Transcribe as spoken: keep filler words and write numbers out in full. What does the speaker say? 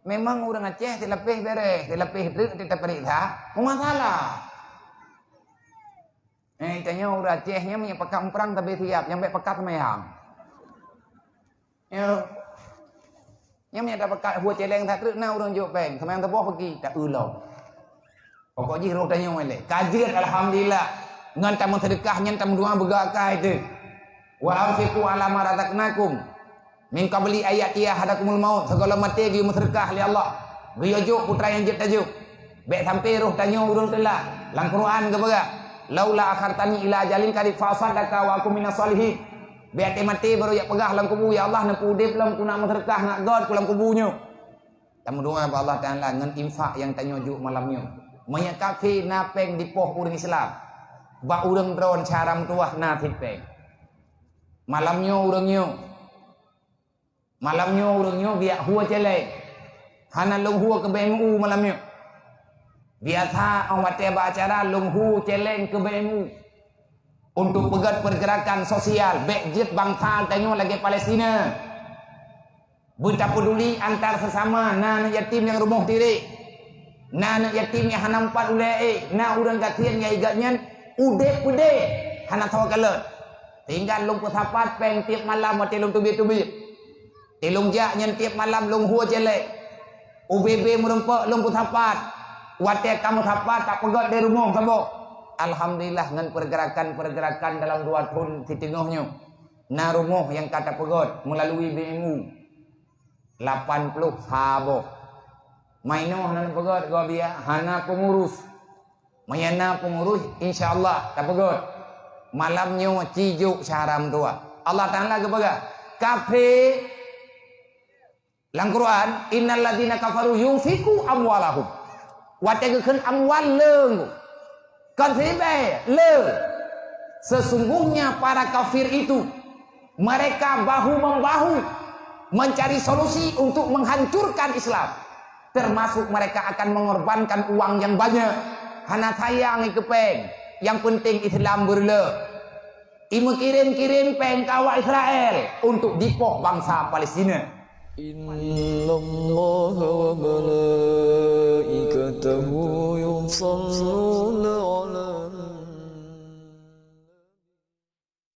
Memang ureuëng Aceh silapéh bereh, silapéh treuk teupeuriksa, masalah. Eh, tanyoe ureuëng Aceh nyan meunyoe pakat muprang tabé siap, nyang bék pakat seumayang. Ya. Nyang meunyoe tapakat hue céléng that treuk na ureuëng jok péng, seumayang teuboh peuki, tak ulông. Pokok jih roh tanyoe lé. Ka jeuet, alhamdulillah. Ngon tameuseudeukah nyan tameudoa beuga akai teuh. Wa anfiqu ala ma razaqnakum min qabli an ya'tiya ahadakumul maut. Sigohlom maté geuyue meuseudeukah lé Allah. Geuyue jok peue nyang jeuet tajok. Bék sampoe roh tanyoe ureuëng teulah. Lam Quran geupeugah, "Laula akhartani ila ajalin qarib fa asaddaqa wa akun minas shalihin." Bék até maté barô jak peugah lam kubu, "Ya Allah, neupeu udeb lom, keuneuk meuseudeukah ngat göt ku lam kubu nyoe." Tameudoa bak Allah Taala ngon infak nyang tanyoe jok malam nyoe. Meunyoe kafé na péng dipoh ureuëng Islam, bak ureuëng droe syara meutuwah na cit péng. Malam nyoe ureuëng nyoe, malam nyoe ureuëng nyoe biak hue céléng. Hana lôn hue keu B M U malam nyoe. Biasa óh watée bak acara lôn hue céléng keu B M U. Untuk peugét pergerakan sosial, bék jeuet bansa tanyoe lagée Palestina. Beutapeuduli antar sesama, na aneuëk yatim nyang rumoh tirek, na aneuëk yatim nyang hana meupat ulée ék, na ureuëng gasien nyang igat nyan udeb peudeh hana soe kalon. Sehingga lôn peusapat péng tieb malam watée lôn teubiet-teubiet. Tilông jak nyan tieb malam lôn hue céléng. U B B meureumpok lôn peusapat. Watée ka meusapat tapeugét di rumoh saboh. Alhamdulillah ngon pergerakan-pergerakan dalam dua thon siteungoh nyoe. Na rumoh nyang ka tapeugét meulalu B M U. Lapan ploh saboh. Mainoh hana peugét gob biak, hana peungurus. Meunyoe na peungurus, insya Allah tapeugét. Malam nyoe cijok syara meutuwah. Allah Taala geupeugah, kafé lam Quran, "Innal ladzina kafaru yunfiqu amwalahum." Watée geukheun amwal leung. Kon sibée, le. Sesungguhnya para kafir itu, mereka bahu-membahu mencari solusi untuk menghancurkan Islam. Termasuk mereka akan mengorbankan uang yang banyak. Hana sayang ikeu péng. Yang penting Islam beureuloh. Imeukirim-kirim péng keu awak Israel untuk dipoh bansa Palestina. إن الله وملائكته يصلون